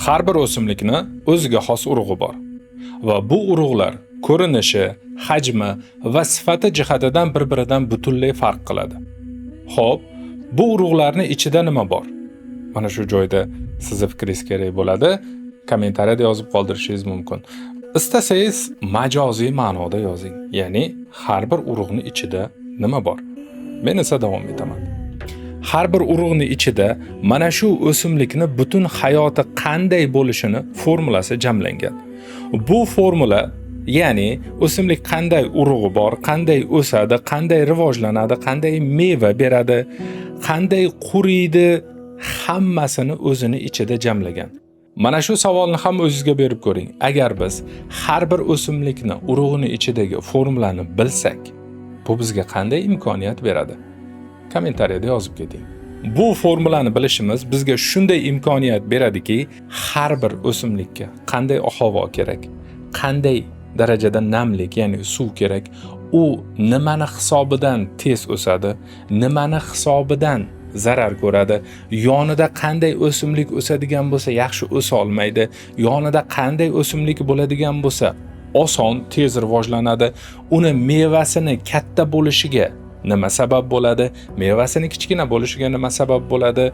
Har bir o'simlikni o'ziga xos urug'i bor va bu urug'lar ko'rinishi, hajmi va sifati jihatidan bir-biridan butunlay farq qiladi. Xo'p, bu urug'larni ichida nima bor? Mana shu joyda sizni fikringiz kerak bo'ladi. Kommentariyada yozib qoldirishingiz mumkin. Istasangiz majoziy ma'noda yozing. Ya'ni har bir urug'ni ichida nima bor? Men esa davom etaman. Har bir urug'ni ichida mana shu o'simlikni butun hayoti qanday bo'lishini formulasi jamlangan. Bu formula, ya'ni o'simlik qanday urug'i bor, qanday o'sadi, qanday rivojlanadi, qanday meva beradi, qanday quriydi, hammasini o'zini ichida jamlagan. Mana shu savolni ham o'zingizga berib ko'ring. Agar biz har bir o'simlikni urug'ini ichidagi formulani bilsak, bu bizga qanday imkoniyat beradi? Kommentariyada yozib keting. Bu formulani bilishimiz bizga shunday imkoniyat beradiki, har bir o'simlikka qanday ob-havo kerak, qanday darajada namlik, ya'ni suv kerak, u nimani hisobidan tez o'sadi, nimani hisobidan zarar ko'radi, yonida qanday o'simlik o'sadigan bo'lsa yaxshi o'sa olmaydi, yonida qanday o'simlik bo'ladigan bo'lsa oson tez rivojlanadi, uni mevasini katta bo'lishiga nima sabab bo'ladi, mevasini kichkina bo'lishiga nima sabab bo'ladi,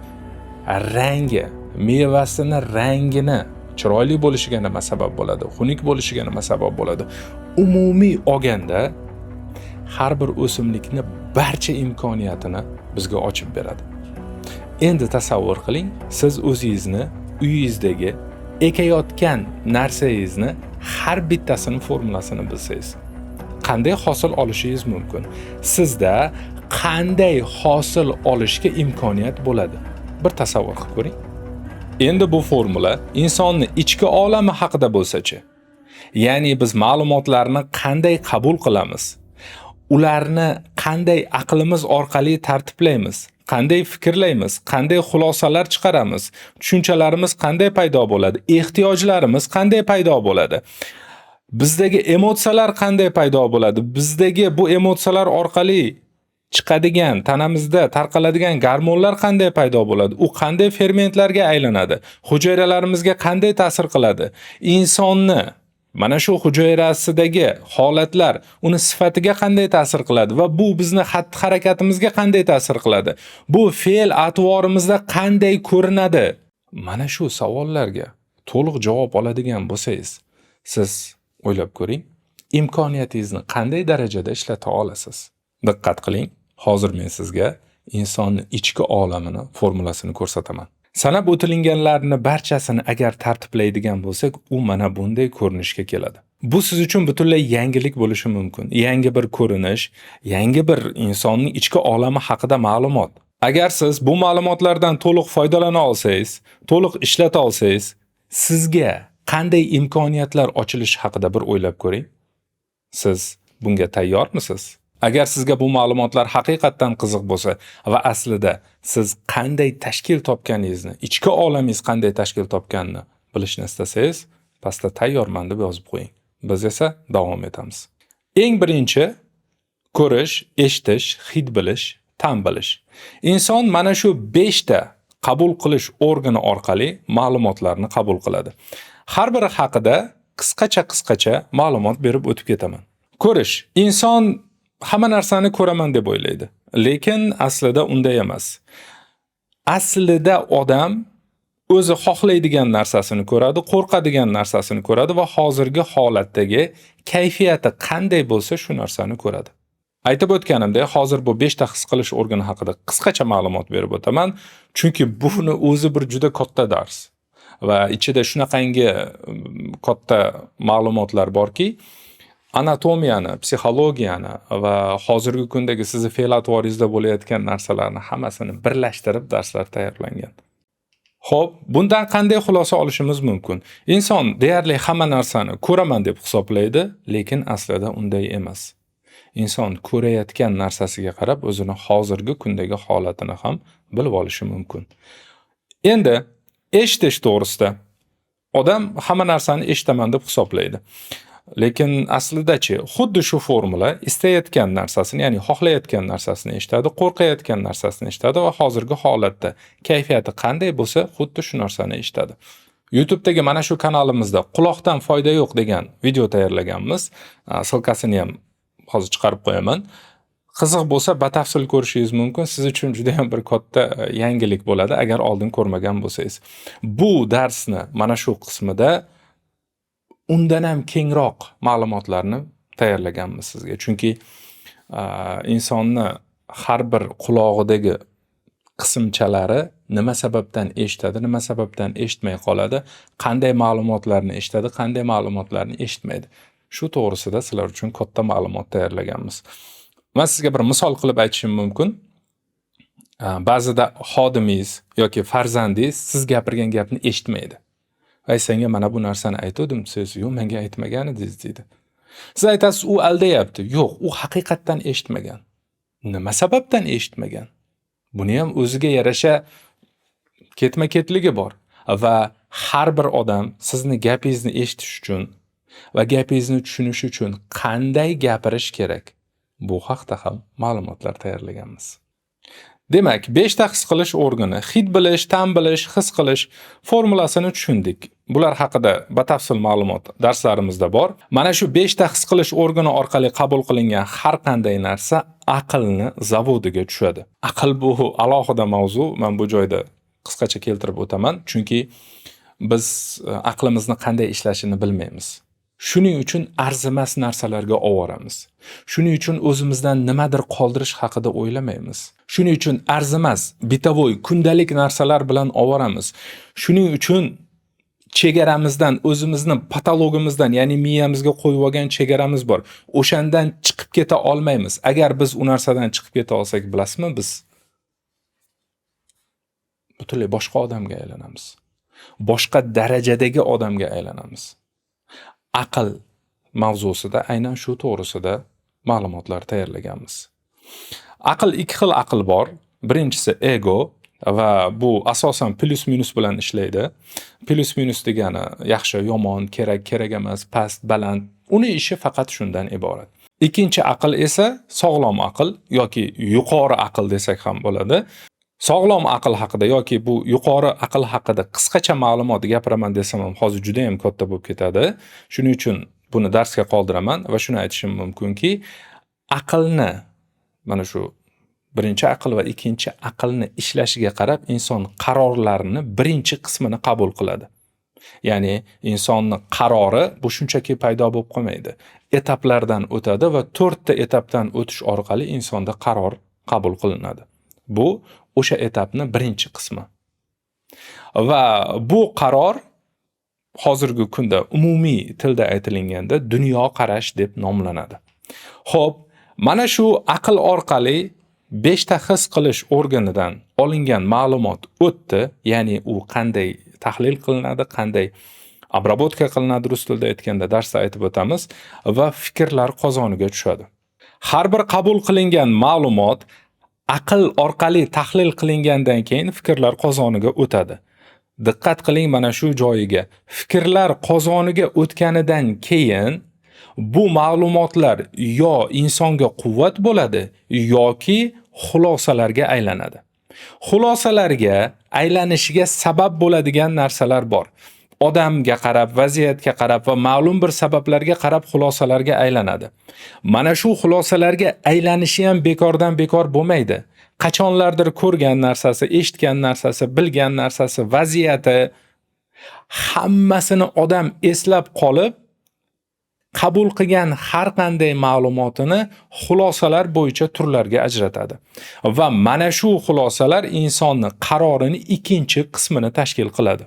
rangi, mevasini rangini chiroyli bo'lishiga nima sabab bo'ladi, xunuk bo'lishiga nima sabab bo'ladi. Umumiy olganda har bir o'simlikni barcha imkoniyatini bizga ochib beradi. Endi tasavvur qiling, siz o'zingizni uyingizdagi ekayotgan narsangizni har bittasini formulasini bilsangiz, qanday hosil olishingiz mumkin? Sizda qanday hosil olishga imkoniyat bo'ladi? Bir tasavvur qilib ko'ring. Endi bu formula insonni ichki olami haqida bo'lsa-chi? Ya'ni biz ma'lumotlarni qanday qabul qilamiz? Ularni qanday aqlimiz orqali tartiblaymiz? Qanday fikrlaymiz? Qanday xulosalar chiqaramiz? Tushunchalarimiz qanday paydo bo'ladi? Ehtiyojlarimiz qanday paydo bo'ladi? Bizdagi emotsiyalar qanday paydo bo'ladi? Bizdagi bu emotsiyalar orqali chiqadigan, tanamizda tarqaladigan gormonlar qanday paydo bo'ladi? U qanday fermentlarga aylanadi? Hujayralarimizga qanday ta'sir qiladi? Insonni mana shu hujayrasidan holatlar uni sifatiga qanday ta'sir qiladi va bu bizni xatti-harakatimizga qanday ta'sir qiladi? Bu fe'l atvorimizda qanday ko'rinadi? Mana shu savollarga to'liq javob oladigan bo'lsangiz, siz o'ylab ko'ring, imkoniyatingizni qanday darajada ishlata olasiz? Diqqat qiling, hozir men sizga insonni ichki olamini formulasini ko'rsataman. Sanab o'tilinganlarni barchasini agar tartiblaydigan bo'lsak, u mana bunday ko'rinishga keladi. Bu siz uchun butunlay yangilik bo'lishi mumkin. Yangi bir ko'rinish, yangi bir insonning ichki olami haqida ma'lumot. Agar siz bu ma'lumotlardan to'liq foydalana olsangiz, to'liq ishlata olsangiz, sizga qanday imkoniyatlar ochilishi haqida bir o'ylab ko'ring. Siz bunga tayyormisiz? Agar sizga bu ma'lumotlar haqiqatdan qiziq bo'lsa va aslida siz qanday tashkil topganingizni, ichki olamingiz qanday tashkil topganini bilishni istasangiz, pastda "Tayyorman" deb yozib qo'ying. Biz esa davom etamiz. Eng birinchi ko'rish, eshitish, hid bilish, ta'm bilish. Inson mana shu 5 ta qabul qilish organi orqali ma'lumotlarni qabul qiladi. Har biri haqida qisqacha-qisqacha ma'lumot berib o'tib ketaman. Ko'rish. Inson hamma narsani ko'raman deb o'ylaydi, lekin aslida unday emas. Aslida odam o'zi xohlaydigan narsasini ko'radi, qo'rqadigan narsasini ko'radi va hozirgi holatdagi kayfiyati qanday bo'lsa, shu narsani ko'radi. Aytib o'tganimdek, hozir bu 5 ta his qilish organi haqida qisqacha ma'lumot berib o'taman, chunki buni o'zi bir juda katta dars va ichida shunaqangi katta ma'lumotlar borki, anatomiyani, psixologiyani va hozirgi kundagi sizni fe'l-atvoringizda bo'layotgan narsalarni hammasini birlashtirib darslar tayyorlangan. Xo'p, bundan qanday xulosa olishimiz mumkin? Inson deyarli hamma narsani ko'raman deb hisoblaydi, lekin aslida unday emas. Inson ko'rayotgan narsasiga qarab o'zini hozirgi kundagi holatini ham bilib olishi mumkin. Endi eshitish to'g'risida. Odam hamma narsani eshitaman deb hisoblaydi. Lekin aslida-chi, xuddi shu formula istayotgan narsasini, ya'ni xohlayotgan narsasini eshitadi, qo'rqayotgan narsasini eshitadi va hozirgi holatda kayfiyati qanday bo'lsa, xuddi shu narsani eshitadi. YouTube'dagi mana shu kanalimizda "Quloqdan foyda yo'q" degan video tayyorlaganmiz. Ссылка sini ham hozir chiqarib qo'yaman. Qiziq bo'lsa, batafsil ko'rishingiz mumkin. Siz uchun juda ham bir katta yangilik bo'ladi, agar oldin ko'rmagan bo'lsangiz. Bu darsni mana shu qismida undan ham kengroq ma'lumotlarni tayyorlaganmiz sizga. Chunki insonni har bir qulog'idagi qismchalari nima sababdan eshitadi, nima sababdan eshitmay qoladi, qanday ma'lumotlarni eshitadi, qanday ma'lumotlarni eshitmaydi. Shu to'g'risida sizlar uchun katta ma'lumot tayyorlaganmiz. Man sizga bir misol qilib aytishim mumkin. Ba'zida xodimingiz yoki farzandingiz siz gapirgan gapni eshitmaydi. "Ay, senga mana bu narsani aytuvdim" desangiz, "Yo'q, menga aytmagan edingiz" deydi. Siz aytasiz, "U aldayapti." Yo'q, u haqiqatdan eshitmagan. Nima sababdan eshitmagan? Buni ham o'ziga yarasha ketma-ketligi bor va har bir odam sizni gapingizni eshitish uchun va gapingizni tushunish uchun qanday gapirish kerak? Bu haqda ham ma'lumotlar tayyorlaganmiz. Demak, 5 ta his qilish organi, hid bilish, ta'm bilish, his qilish formulasini tushundik. Bular haqida batafsil ma'lumot darslarimizda bor. Mana shu 5 ta his qilish organi orqali qabul qilingan har qanday narsa aqlni zavodiga tushadi. Aql bu alohida mavzu, men bu joyda qisqacha keltirib o'taman, chunki biz aqlimizni qanday ishlashini bilmaymiz. Shuning uchun arzimas narsalarga ovoramiz. Shuning uchun o'zimizdan nimadir qoldirish haqida o'ylamaymiz. Shuning uchun arzimas, бытовой, kundalik narsalar bilan ovoramiz. Shuning uchun chegaramizdan, o'zimizni потолок imizdan, ya'ni miyamizga qo'yib olgan chegaramiz bor. O'shandan chiqib keta olmaymiz. Agar biz u narsadan chiqib keta olsak, bilasizmi, biz butunlay boshqa odamga aylanamiz. Boshqa darajadagi odamga aylanamiz. Aql mavzusida aynan shu to'g'risida ma'lumotlar tayyorlaganmiz. Aql, ikki xil aql bor. Birinchisi ego va bu asosan плюс-минус bilan ishlaydi. Плюс-минус degani yaxshi, yomon, kerak, kerak emas, past, baland. Uni ishi faqat shundan iborat. Ikkinchi aql esa sog'lom aql yoki yuqori aql desak ham bo'ladi. Sog'lom aql haqida yoki bu yuqori aql haqida qisqacha ma'lumot gapiraman desam ham hozir juda ham katta bo'lib ketadi. Shuning uchun buni darsga qoldiraman va shuni aytishim mumkinki, aqlni, mana shu birinchi aql va ikkinchi aqlni ishlashiga qarab inson qarorlarini birinchi qismini qabul qiladi. Ya'ni insonni qarori bu shunchaki paydo bo'lib qolmaydi. Etaplardan o'tadi va 4 ta etapdan o'tish orqali insonda qaror qabul qilinadi. Bu o'sha etapni birinchi qismi. Va bu qaror hozirgi kunda umumiy tilda aytilganda dunyo qarash deb nomlanadi. Xo'p, mana shu aql orqali 5 ta his qilish organidan olingan ma'lumot o'tdi, ya'ni u qanday tahlil qilinadi, qanday обработка qilinadi, rus tilida aytganda darsda aytib o'tamiz va fikrlar qozoniga tushadi. Har bir qabul qilingan ma'lumot aql orqali tahlil qilingandan keyin fikrlar qozoniga o'tadi. Diqqat qiling mana shu joyiga. Fikrlar qozoniga o'tganidan keyin bu ma'lumotlar yo insonga quvvat bo'ladi yoki xulosalarga aylanadi. Xulosalarga aylanishiga sabab bo'ladigan narsalar bor. Odamga qarab, vaziyatga qarab va ma'lum bir sabablarga qarab xulosalarga aylanadi. Mana shu xulosalarga aylanishi ham bekordan bekor bo'lmaydi. Qachonlardir ko'rgan narsasi, eshitgan narsasi, bilgan narsasi, vaziyati, hammasini odam eslab qolib, qabul qilgan har qanday ma'lumotini xulosalar bo'yicha turlarga ajratadi. Va mana shu xulosalar insonni qarorini ikkinchi qismini tashkil qiladi.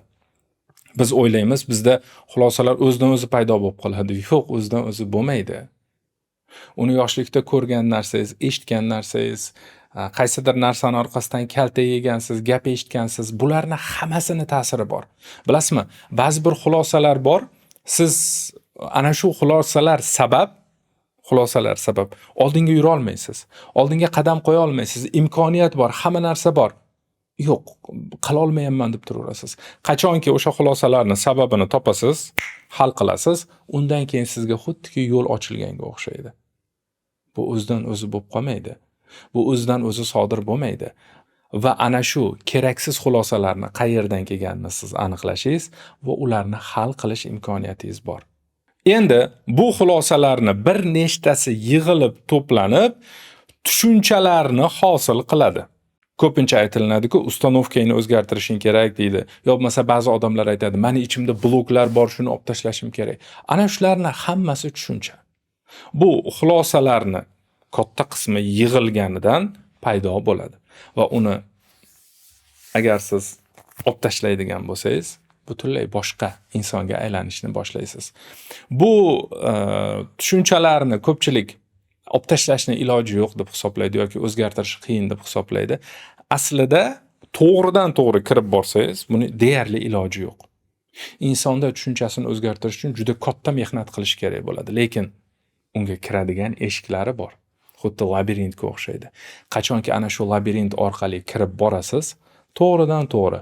Biz o'ylaymiz, bizda xulosalar o'zidan o'zi paydo bo'lib qoladi. Yo'q, o'zidan o'zi bo'lmaydi. Uni yoshlikda ko'rgan narsangiz, eshitgan narsangiz, qaysidir narsani orqasidan kaltak yegansiz, gap eshitgansiz, bularni hammasini ta'siri bor. Bilasizmi, ba'zi bir xulosalar bor, siz ana shu xulosalar sabab oldinga yura olmaysiz. Oldinga qadam qo'ya olmaysiz. Imkoniyat bor, hamma narsa bor. Yo'q, qila olmayapman deb turaverasiz. Qachonki o'sha xulosalarni sababini topasiz, hal qilasiz, undan keyin sizga xuddiki yo'l ochilganga o'xshaydi. Bu o'zidan o'zi bo'lib qolmaydi. Bu o'zidan o'zi sodir bo'lmaydi. Va ana shu keraksiz xulosalarni qayerdan kelganini siz aniqlashingiz va ularni hal qilish imkoniyatingiz bor. Endi bu xulosalarni bir nechtasi yig'ilib to'planib tushunchalarni hosil qiladi. Ko'pincha aytilinadi-ku, установка ngni o'zgartirishing kerak deydi. Yo bo'lmasa ba'zi odamlar aytadi, mani ichimda bloklar bor, shuni olib tashlashim kerak. Ana shularni hammasi tushuncha. Bu xulosalarni katta qismi yig'ilganidan paydo bo'ladi va uni agar siz olib tashlaydigan bo'lsangiz, butunlay boshqa insonga aylanishni boshlaysiz. Bu tushunchalarni ko'pchilik olib tashlashni iloji yo'q deb hisoblaydi yoki o'zgartirish qiyin deb hisoblaydi. Aslida to'g'ridan to'g'ri kirib borsangiz, buni deyarli iloji yo'q. Insonda tushunchasini o'zgartirish uchun juda katta mehnat qilish kerak bo'ladi, lekin unga kiradigan eshiklari bor. Xuddi labirintga o'xshaydi. Qachonki ana shu labirint orqali kirib borasiz, to'g'ridan to'g'ri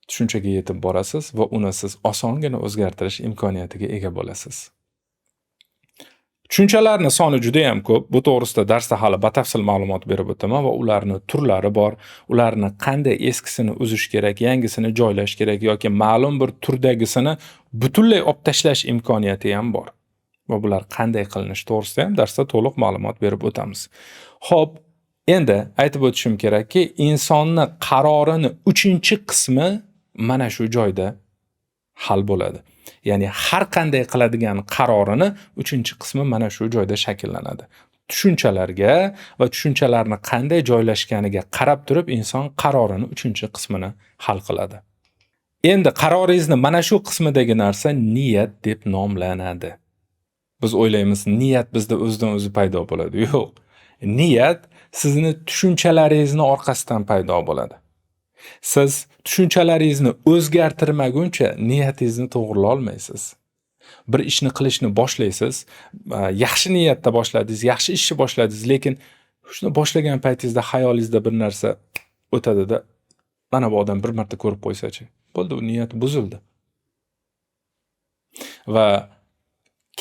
tushunchaga yetib borasiz va uni siz osongina o'zgartirish imkoniyatiga ega bo'lasiz. Tushunchalarni soni juda ham ko'p. Bu to'g'risida darsda hali batafsil ma'lumot berib o'taman va ularni turlari bor. Ularni qanday eskisini uzish kerak, yangisini joylash kerak yoki ma'lum bir turdagisini butunlay olib tashlash imkoniyati ham bor. Va bular qanday qilinishi to'g'risida ham darsda to'liq ma'lumot berib o'tamiz. Xo'p, endi aytib o'tishim kerakki, insonni qarorini 3-qismi mana shu joyda hal bo'ladi. Ya'ni har qanday qiladigan qarorini 3-qismi mana shu joyda shakllanadi. Tushunchalarga va tushunchalarni qanday joylashganiga qarab turib inson qarorini 3-qismini hal qiladi. Endi qaroringizni mana shu qismidagi narsa niyat deb nomlanadi. Biz o'ylaymiz, niyat bizda o'zidan o'zi paydo bo'ladi. Yo'q. Niyat sizni tushunchalaringizni orqasidan paydo bo'ladi. Siz tushunchalaringizni o'zgartirmaguncha niyatingizni to'g'rilay olmaysiz. Bir ishni qilishni boshlaysiz, yaxshi niyatda boshladingiz, yaxshi ishni boshladingiz, lekin shuni boshlagan paytingizda xayolingizda bir narsa o'tadida, mana bu odam bir marta ko'rib qo'ysa-chi, bo'ldi, u niyat buzildi. Va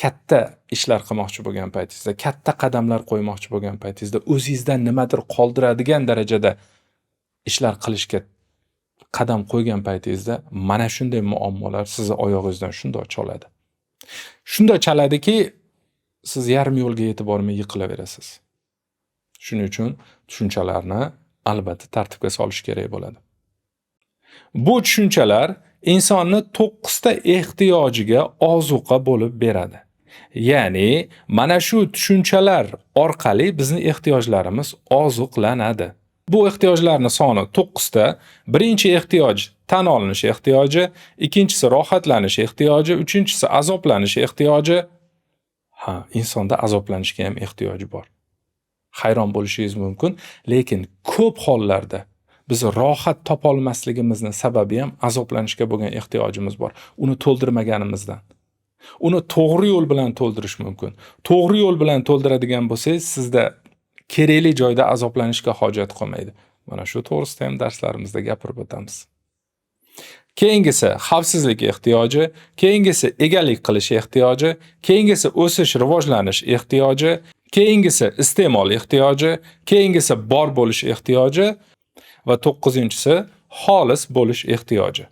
katta ishlar qilmoqchi bo'lgan paytingizda, katta qadamlar qo'ymoqchi bo'lgan paytingizda, o'zingizdan nimadir qoldiradigan darajada ishlar qilishga qadam qo'ygan paytingizda mana shunday muammolar sizni oyog'ingizdan shundoq chaladi. Shundoq chaladiki, siz yarim yo'lga yetib bormay yiqilaverasiz. Shuning uchun tushunchalarni albatta tartibga solish kerak bo'ladi. Bu tushunchalar insonni 9 ta ehtiyojiga ozuqa bo'lib beradi. Ya'ni mana shu tushunchalar orqali bizni ehtiyojlarimiz ozuqlanadi. Bu ehtiyojlarning soni 9 ta. Birinchi ehtiyoj tan olinish ehtiyoji, ikkinchisi rohatlanish ehtiyoji, uchinchisi azoblanish ehtiyoji. Ha, insonda azoblanishga ham ehtiyoji bor. Hayron bo'lishingiz mumkin, lekin ko'p hollarda biz rohat topa olmasligimizning sababi ham azoblanishga bo'lgan ehtiyojimiz bor. Uni to'ldirmaganimizdan. Uni to'g'ri yo'l bilan to'ldirish mumkin. To'g'ri yo'l bilan to'ldiradigan bo'lsangiz, sizda kerakli joyda azoblanishga hojat qolmaydi. Mana shu to'g'risida ham darslarimizda gapirib o'tamiz. Keyingisi xavfsizlik ehtiyoji, keyingisi egalik qilish ehtiyoji, keyingisi o'sish, rivojlanish ehtiyoji, keyingisi iste'mol ehtiyoji, keyingisi bor bo'lish ehtiyoji va 9-inchisi xolis bo'lish ehtiyoji.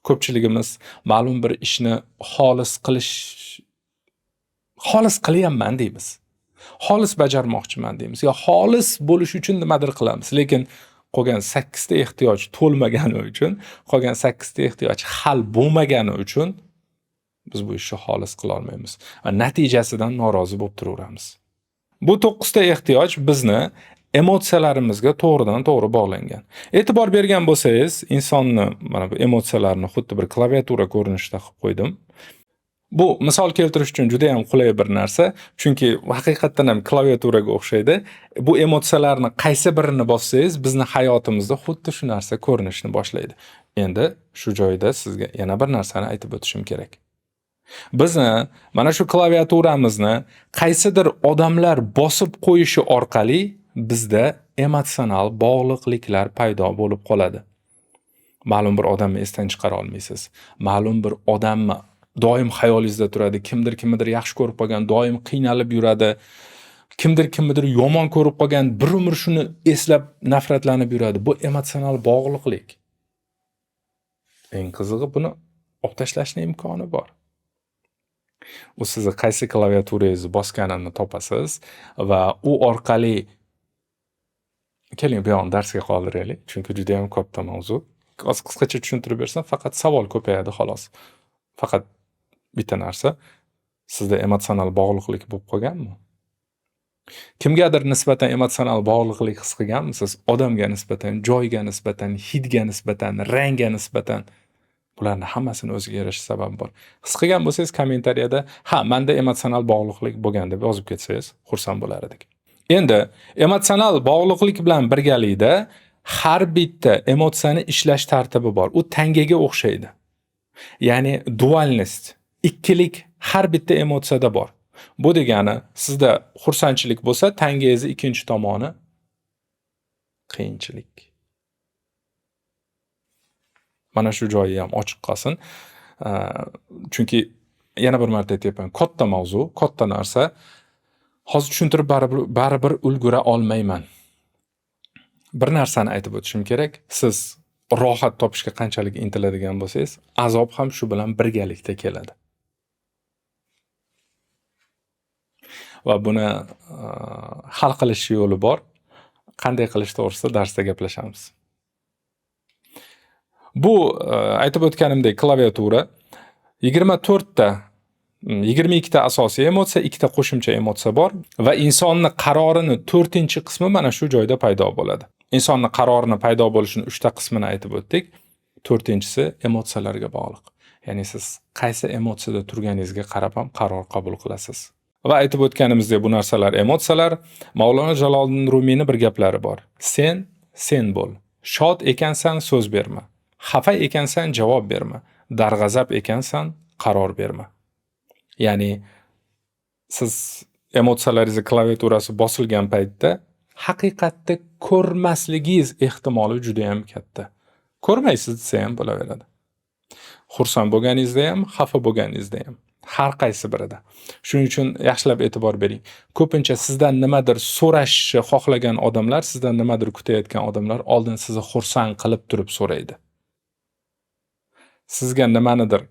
Ko'pchiligimiz ma'lum bir ishni xolis qilish, xolis qilyapman deymiz. Xolis bajarmoqchiman deymiz. Yo xolis bo'lish uchun nimadir qilamiz, lekin qolgan 8 ta ehtiyoj to'lmagani uchun, qolgan 8 ta ehtiyoj hal bo'lmagani uchun biz bu ishni xolis qila olmaymiz va natijasidan norozi bo'lib turaveramiz. Bu 9 ta ehtiyoj bizni emotsiyalarimizga to'g'ridan to'g'ri bog'langan. E'tibor bergan bo'lsangiz, insonni mana bu emotsiyalarini xuddi bir klaviatura ko'rinishida qilib qo'ydim. Bu misol keltirish uchun juda ham qulay bir narsa, chunki haqiqatdan ham klaviaturaga o'xshaydi. Bu emotsiyalarni qaysi birini bossangiz, bizni hayotimizda xuddi shu narsa ko'rinishni boshlaydi. Endi shu joyda sizga yana bir narsani aytib o'tishim kerak. Bizni mana shu klaviaturamizni qaysidir odamlar bosib qo'yishi orqali bizda emotsional bog'liqliklar paydo bo'lib qoladi. Ma'lum bir odamni esdan chiqara olmaysiz. Ma'lum bir odamni doim xayolingizda turadi. Kimdir kimnidir yaxshi ko'rib qolgan, doim qiynalib yuradi. Kimdir kimnidir yomon ko'rib qolgan, bir umr shuni eslab nafratlanib yuradi. Bu emotsional bog'liqlik. Eng qizig'i, buni olib tashlashning imkoni bor. U sizni qaysi klaviaturangizni bosganini topasiz va u orqali keling, bu yog'ini darsga qoldiraylik, chunki juda ham katta mavzu. Hozir qisqacha tushuntirib bersam, faqat savol ko'payadi xolos. Faqat bitta narsa, sizda emotsional bog'liqlik bo'lib qolganmi? Kimgadir nisbatan emotsional bog'liqlik his qilganmisiz? Odamga nisbatan, joyga nisbatan, hidga nisbatan, rangga nisbatan, bularni hammasini o'ziga yarasha sababi bor. His qilgan bo'lsangiz, kommentariyada "Ha, menda emotsional bog'liqlik bo'lgan" deb yozib ketsangiz, xursand bo'lar edik. Endi emotsional bog'liqlik bilan birgalikda har bitta emotsiyani ishlash tartibi bor. U tangaga o'xshaydi. Ya'ni дуальность, ikkilik har bitta emotsiyada bor. Bu degani, sizda xursandchilik bo'lsa, tangangizni ikkinchi tomoni qiyinchilik. Mana shu joyi ham ochiq qolsin. Chunki yana bir marta aytyapman, katta mavzu, katta narsa. Hozir tushuntirib baribir ulgura olmayman. Bir narsani aytib o'tishim kerak. Siz rohat topishga qanchalik intiladigan bo'lsangiz, azob ham shu bilan birgalikda keladi. Va buni hal qilish yo'li bor. Qanday qilish to'g'risida darsda gaplashamiz. Bu aytib o'tganimdek klaviatura 24 ta, 22 ta asosiy emotsiya, 2 ta qo'shimcha emotsiya bor va insonni qarorini 4-qismi mana shu joyda paydo bo'ladi. Insonni qarorini paydo bo'lishini 3 ta qismini aytib o'tdik. 4-chisi emotsiyalarga bog'liq. Ya'ni siz qaysi emotsiyada turganingizga qarab ham qaror qabul qilasiz. Va aytib o'tganimizdek, bu narsalar emotsiyalar. Mavlono Jaloliddin Rumiyning bir gaplari bor. Sen sen bo'l. Shod ekansan, so'z berma. Xafa ekansan, javob berma. Darg'azab ekansan, qaror berma. Ya'ni siz emotsiyalaringizni klaviaturasi bosilgan paytda haqiqatni ko'rmasligingiz ehtimoli juda ham katta. Ko'rmaysiz desa ham bo'laveradi. Xursand bo'lganingizda ham, xafa bo'lganingizda ham, har qaysi birida. Shuning uchun yaxshilab e'tibor bering. Ko'pincha sizdan nimadir so'rashni xohlagan odamlar, sizdan nimadir kutayotgan odamlar oldin sizni xursand qilib turib so'raydi. Sizga nimanidir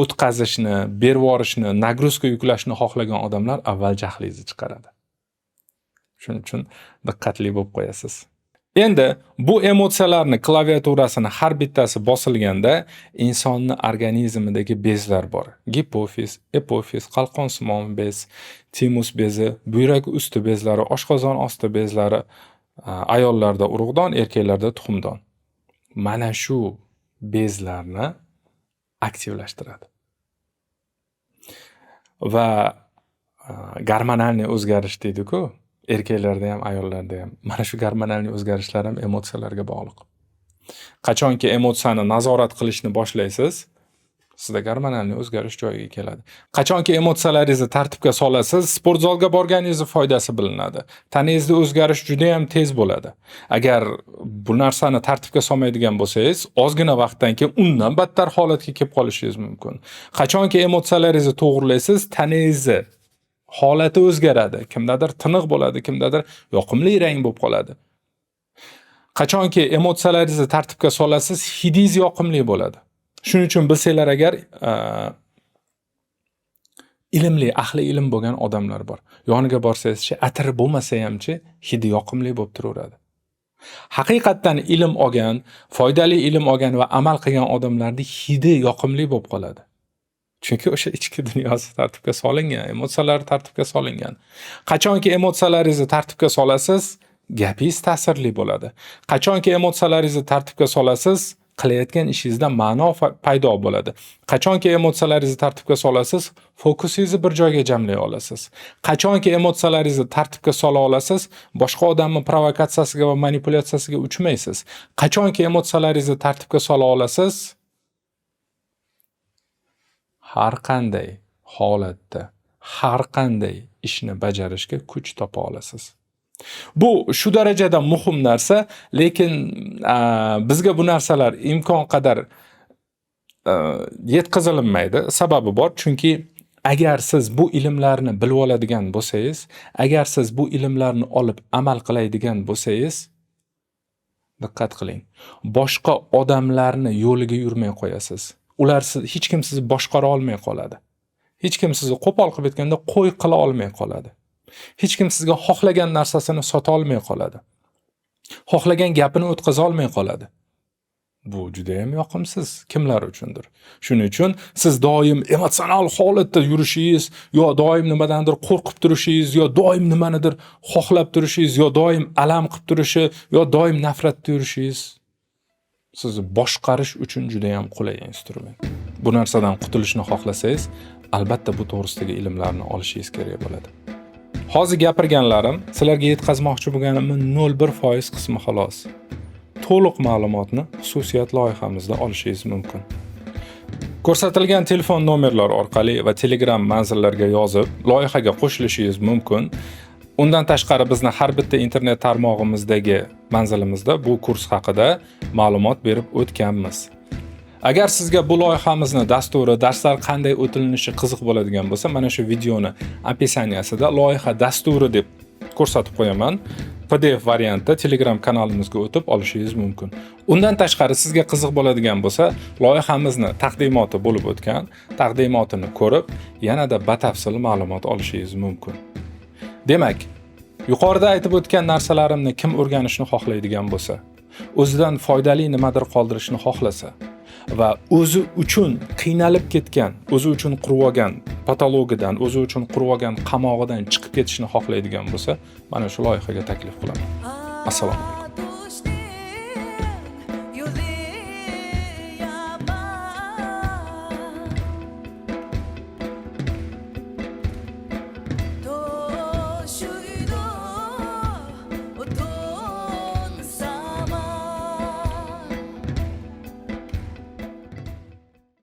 o'tkazishni, berib yuborishni, nagruzka yuklashni xohlagan odamlar avval jahlingizni chiqaradi. Shuning uchun diqqatli bo'lib qo'yasiz. Endi bu emotsiyalarni klaviaturasini har bittasi bosilganda insonni organizmidagi bezlar bor. Gipofiz, epofiz, qalqonsimon bez, timus bezi, buyrak usti bezlari, oshqozon osti bezlari, ayollarda urug'don, erkaklarda tuxumdon. Mana shu bezlarni aktivlashtiradi. Va gormonalniy o'zgarish deydi-ku, erkaklarda ham, ayollarda ham. Mana shu gormonalniy o'zgarishlar ham emotsiyalarga bog'liq. Qachonki emotsiyani nazorat qilishni boshlaysiz, sizda gormonalniy o'zgarish joyiga keladi. Qachonki emotsiyalaringizni tartibga solasiz, sport zalga borganingizni foydasi bilinadi. Tanangizda o'zgarish juda ham tez bo'ladi. Agar bu narsani tartibga solmaydigan bo'lsangiz, ozgina vaqtdan keyin undan battar holatga kelib qolishingiz mumkin. Qachonki emotsiyalaringizni to'g'rilaysiz, tanangizni holati o'zgaradi. Kimdadir tiniq bo'ladi, kimdadir yoqimli rang bo'lib qoladi. Qachonki emotsiyalaringizni tartibga solasiz, hidingiz yoqimli bo'ladi. Shuning uchun bilsanglar agar ilmli, ahli ilm bo'lgan odamlar bor. Yoniga borsangizchi, atiri bo'lmasa hamchi, hidi yoqimli bo'lib turaveradi. Haqiqatdan ilm olgan, foydali ilm olgan va amal qilgan odamlarning hidi yoqimli bo'lib qoladi. Chunki o'sha ichki dunyosi tartibga solingan, emotsiyalari tartibga solingan. Qachonki emotsiyalaringizni tartibga solasiz, gapingiz ta'sirli bo'ladi. Qachonki emotsiyalaringizni tartibga solasiz, qilayotgan ishingizda ma'no paydo bo'ladi. Qachonki emotsiyalaringizni tartibga solasiz, fokusingizni bir joyga jamlay olasiz. Qachonki emotsiyalaringizni tartibga sola olasiz, boshqa odamning provokatsiyasiga va manipulyatsiyasiga uchmaysiz. Qachonki emotsiyalaringizni tartibga sola olasiz, har qanday holatda, har qanday ishni bajarishga kuch topa olasiz. Bu shu darajada muhim narsa, lekin bizga bu narsalar imkon qadar yetkazilinmaydi. Sababi bor, chunki Agar siz bu ilmlarni bilib oladigan bo'lsangiz, agar siz bu ilmlarni olib amal qiladigan bo'lsangiz, diqqat qiling. Boshqa odamlarni yo'liga yurmay qo'yasiz. Ular hech kim sizni boshqara olmay qoladi. Hech kim sizni qo'pol qilib aytganda qo'y qila olmay qoladi. Hech kim sizga xohlagan narsasini sota olmay qoladi. Xohlagan gapini o'tkaza olmay qoladi. Bu juda ham yoqimsiz kimlar uchundir. Shuning uchun siz doim emotsional holatda yurishingiz, yo doim nimadandir qo'rqib turishingiz, yo doim nimanidir xohlab turishingiz, yo doim alam qilib turishi, yo doim nafratda yurishingiz sizni boshqarish uchun juda ham qulay instrument. Bu narsadan qutulishni xohlasangiz, albatta bu to'g'risidagi ilmlarni olishingiz kerak bo'ladi. Hozir gapirganlarim sizlarga yetkazmoqchi bo'lganimning 0,1% qismi xolos. To'liq ma'lumotni xususiyat loyihamizda olishingiz mumkin. Ko'rsatilgan telefon nomerlari orqali va Telegram manzillarga yozib, loyihaga qo'shilishingiz mumkin. Undan tashqari bizni har bitta internet tarmog'imizdagi manzilimizda bu kurs haqida ma'lumot berib o'tganmiz. Agar sizga bu loyihamizni dasturi, darslar qanday o'tilinishi qiziq bo'ladigan bo'lsa, mana shu videoni описания sida loyiha dasturi deb ko'rsatib qo'yaman. PDF variantda Telegram kanalimizga o'tib olishingiz mumkin. Undan tashqari sizga qiziq bo'ladigan bo'lsa, loyihamizni taqdimoti bo'lib o'tgan, taqdimotini ko'rib, yanada batafsil ma'lumot olishingiz mumkin. Demak, yuqorida aytib o'tgan narsalarimni kim o'rganishni xohlaydigan bo'lsa, o'zidan foydali nimadir qoldirishni xohlasa va o'zi uchun qiynalib ketgan, o'zi uchun qurib olgan patologidan, o'zi uchun qurib olgan qamog'idan chiqib ketishni xohlaydigan bo'lsa, mana shu loyihaga taklif qilaman. Assalomu alaykum.